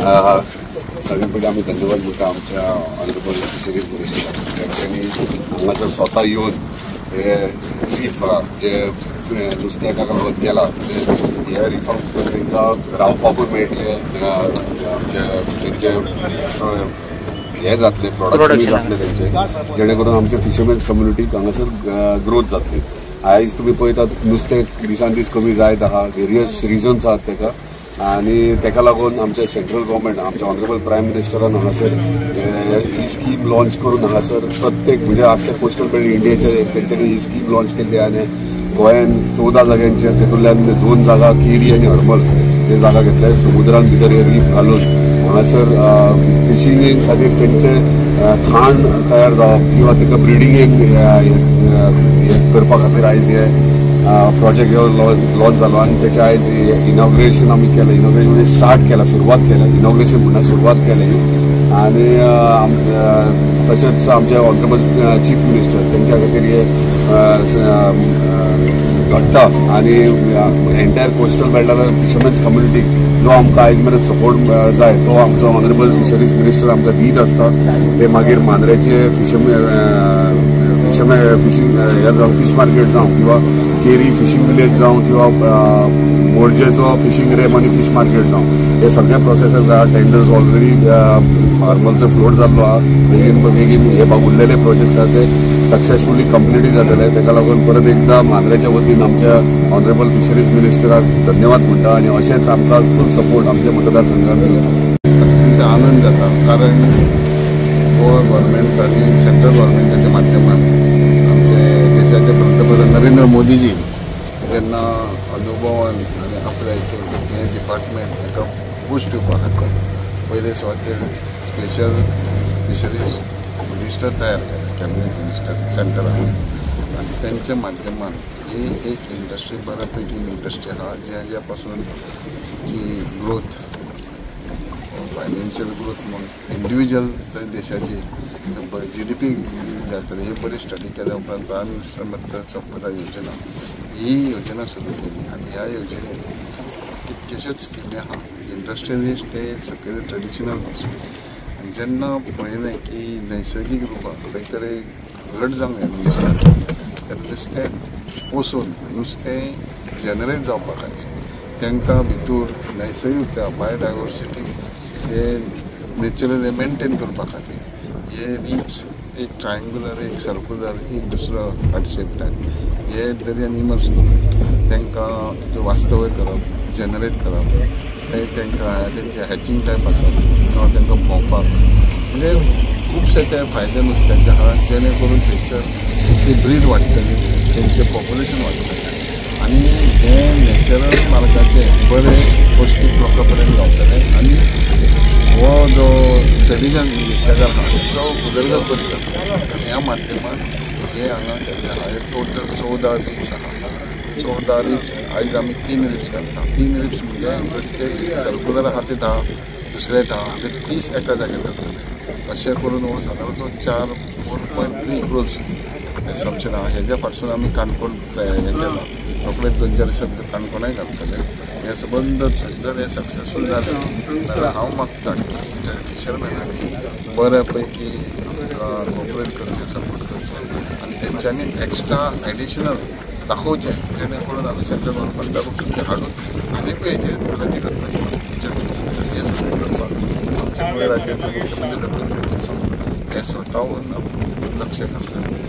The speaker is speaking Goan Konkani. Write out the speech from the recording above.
सगळ्यात पयलीं आमी धन्यवाद म्हणटा आमच्या ऑनरेबल फिशरीज मिनिस्टराक. तेंच्यांनी हांगासर स्वता येवन हे रिफ जे नुस्त्याका लागून गेला हे रिफा भितर तांकां रावपाकूय मेळटलें, आमचे तेंचे हे जातले प्रोडक्शन जातले तेंचे, जेणे करून आमचे फिशरमॅन्स कम्युनिटीक हांगासर ग्रोथ जातली. आयज तुमी पळयतात नुस्तें दिसान दीस कमी जायत आहा, वेरियस रिजन्स आहात तेका आनी तेका लागून आमचे सेंट्रल गव्हर्मेंट आमच्या ऑनरेबल प्रायम मिनिस्टरान हांगासर ही स्कीम लॉन्च करून हांगासर प्रत्येक म्हणजे आख्या कोस्टल बेल्ट इंडियेचे तेंच्यांनी ही स्कीम लॉन्च केल्ली आनी गोंयान 14 जाग्यांचेर तेतूंतल्यान 2 जागा केरी आनी हरमल हे जागा घेतले. समुद्रान भितर हे रीफ घालून हांगासर फिशिंगे खातीर तेंचे खाण तयार जावप किंवा ताका ब्रिडींगेक करपा खातीर आयज हे प्रोजेक्ट हो लॉन्च जालो आनी तेचें आयज इनॉग्रेशन आमी केलें. इनॉग्रेशन म्हणजे स्टार्ट केलां, सुरवात केल्या, इनॉग्रेशन म्हणल्यार सुरवात केली. आनी तशेंच आमचे ऑनरेबल चीफ मिनिस्टर तेंच्या खातीर हे घडटा आनी एंटायर कोस्टल बेल्टार फिशरमॅन्स कम्युनिटीक जो आमकां आयज मेरेन सपोर्ट जाय तो आमचो ऑनरेबल फिशरीज मिनिस्टर आमकां दीत आसता. ते मागीर मांद्रेचे फिशींग हे जावं, फीश मार्केट जावं किंवा केरी फिशींग विलेज जावं किंवा मोरजेचो फिशींग रॅम आनी फीश मार्केट जावं, हे सगळे प्रोसेसीस आहा. टेंडर्स ऑलरेडी हरमलचो फ्लोट जाल्लो आहा. बेगीन बेगीन हे उरलेले प्रोजेक्ट्स आहा ते सक्सेसफुली कंप्लीट जातले. ताका लागून परत एकदा मांद्रेच्या वतीन आमच्या ऑनरेबल फिशरीज मिनिस्टराक धन्यवाद म्हणटा आनी अशेंच आमकां फूल सपोर्ट आमच्या मतदारसंघात दिवचो. अत्यंत आनंद जाता, कारण गोवा गव्हर्मेंट आनी सेंट्रल गव्हर्मेंटाच्या माध्यमान आमचे देशाचे पंतप्रधान नरेंद्र मोदीजी जेन्ना अनुभवान आनी आपल्या हितून हें डिपार्टमेंट ताका बूस्ट दिवपा खातीर पयले सुवातेर स्पेशल फिशरीज मिनिस्टर तयार केले, कॅबिनेट मिनिस्टर सेंटरान, आनी तेंच्या माध्यमान ही एक इंडस्ट्री बऱ्यापैकी इंडस्ट्री आहा ज्या पासून जी ग्रोथ फायनान्शियल ग्रोथ म्हूण इंडिविज्युअल देशाची GDP जातली. ही बरी स्टडी केल्या उपरांत प्रायम मिनिस्टर मत्स्य संपदा योजना ही योजना सुरू केली आनी ह्या योजनेत कितक्योश्योच स्किमी आहा. इंडस्ट्रियलिस्ट ते सकयल ट्रेडिशनल पासून आनी जेन्ना पळयलें की नैसर्गीक रुपान खंय तरी घट जावंक जाय नुस्तें, तेन्ना नुस्तें पोसून नुस्तें जनरेट जावपा खातीर तांकां भितूर नैसर्गीक बायोडायवर्सिटी हे नेचरल मेंटेन करपा खातीर हे रिफ्स एक ट्रायंगुलर, एक सर्कुलर, एक दुसरो हार्ट टायप हे दर्यान इमर्स करून तांकां तितून वास्तव्य करप, जनरेट करप, ते तांकां तेंचे हॅचिंग टायप आसा किंवा तांकां भोंवपाक म्हणजे खुबशे ते फायदे नुस्त्याचे आहा, जेणे करून थंयसर ती ब्रीड वाडटली, तेंचें पॉप्युलेशन वाडटलें आनी हे नॅचरल मार्गाचे बरे पौश्टीक लोकां पर्यंत गावतले आनी हो जो ट्रेडिशनल नुस्तेकार आहा तेचो उदरगत बरी जाता. ह्या माध्यमान हे हांगा केल्लें आहा. हे टोटल 14 रिफ्स आहा. 14 रिफ्स आयज आमी 3 रिफ्स घालता. 3 रिफ्स म्हणजे प्रत्येक सर्कुलर आहा ते 10, दुसरे 10, म्हणजे 30 एका जाग्यार जातले. अशें करून हो सादारण तो 4.3 क्रोर्स एसम्पशन आहा. हेज्या फाटसून आमी काणकोण हें केलां, रोखडेच 2-4 शब्द काणकोणाय घालतले. हें सबंद जर हें सक्सेसफूल जालें जाल्यार हांव मागता की फिशरमॅनांनी बऱ्या पैकी आमकां कोऑपरेट करचें, सपोर्ट करचें आनी तेंच्यांनी एक्स्ट्रा एडिशनल दाखोवचें, जेणे करून आमी सेंट्रल गव्हर्मेंटा कडसून तें हाडून आनीकूय हेचेर प्रगती करपाची हें सगळें करपाक आमच्या गोंय राज्याचे मुख्यमंत्री डॉक्टर हे स्वताहून लक्ष घालतात.